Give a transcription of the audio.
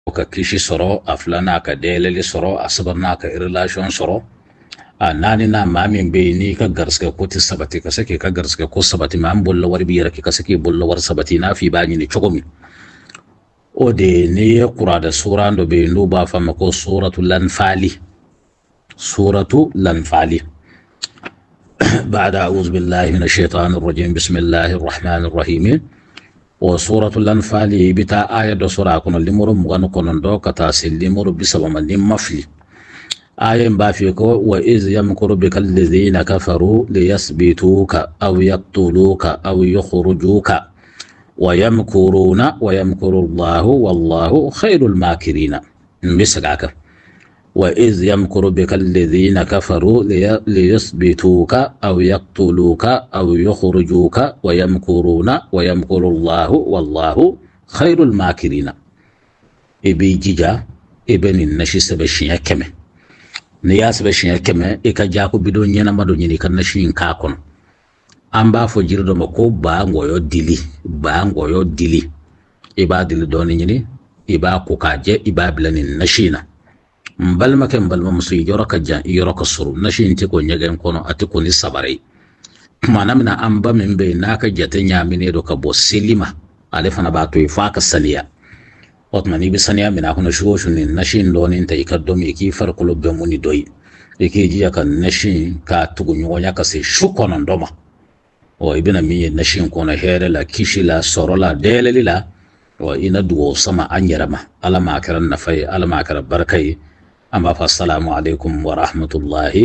Ka kisi sɔrɔ, a filanan, ka dayɛlɛli sɔrɔ, a sabanan, ka relation sɔrɔ, a naaninan, maa min bɛ yen n'i ka garisɛgɛ ko tɛ sabati, ka se k'i ka garisɛgɛ ko sabati. Maa min bolola wari b'i yɛrɛ k'i ka se k'i bolola wari sabati i n'a fɔ i b'a ɲini cogo min. O de ye n'i ye kuranɛ suran dɔ bɛ yen n'u b'a fɔ a ma ko suratu lanfali, suratu lanfali. بعد أعوذ بالله من الشيطان الرجيم، بسم الله الرحمن الرحيم. O suratul anfali, i bɛ taa aya dɔ sɔrɔ a kɔnɔ, limoro 29 ka taa se limoro 30 ma, ni ma fili. Aya in b'a f'i ye ko wa iz yamkuru bika alladhina kafaru liyasbituka aw yaqtuluka aw yukhrujuka wa yamkuruna wa yamkuru Allahu wallahu khairul makirina. N bɛ segin a kan: wa iz yamkuru bika alladhina kafaru liyusbituka aw yaqtuluka aw yukhrujuka wa yamkuruna wa yamkuru Allahu wallahu khairul makirina. I b'i jija, i bɛ nin nasi sɛbɛn siɲɛ 100. N'i y'a sɛbɛn siɲɛ 100, i ka jako bidon ɲɛnama dɔ ɲini, i ka nasi in k'a kɔnɔ. An b'a fɔ jiri dɔ ma ko ba ngɔyɔ dili, ba ngɔyɔ dili. I b'a dili dɔɔni ɲini, i b'a ko k'a jɛ, i b'a bila nin nasi in na. N balimakɛ, n balimamuso, i yɔrɔ ka jan, i yɔrɔ ka surun, nasi in tɛ ko ɲɛgɛn kɔnɔ, a tɛ ko ni sabara ye. Kumana min na, an ba min bɛ yen n'a ka jate ɲaaminen don ka bɔ seli ma, ale fana b'a to yen f'a ka saniya. O tuma, n'i bɛ saniya minɛ a kɔnɔ su o su, nin nasi in dɔɔnin ta, i ka dɔ min, i k'i farikolo bɛɛ mun ni dɔ ye. I k'i jija ka nasi in k'a tugu ɲɔgɔnya ka se su 9 ma. Ɔ, i bɛna min ye nasi in kɔnɔ, hɛrɛ la, kisi la, sɔrɔ la, dayɛlɛli la. Ɔ, i na dugawu sama an yɛrɛ ma. Ala ma a kɛra nafa ye, Ala ma a kɛra barika ye. An b'a fɔ asalamu aleykum wa rahmatulahi.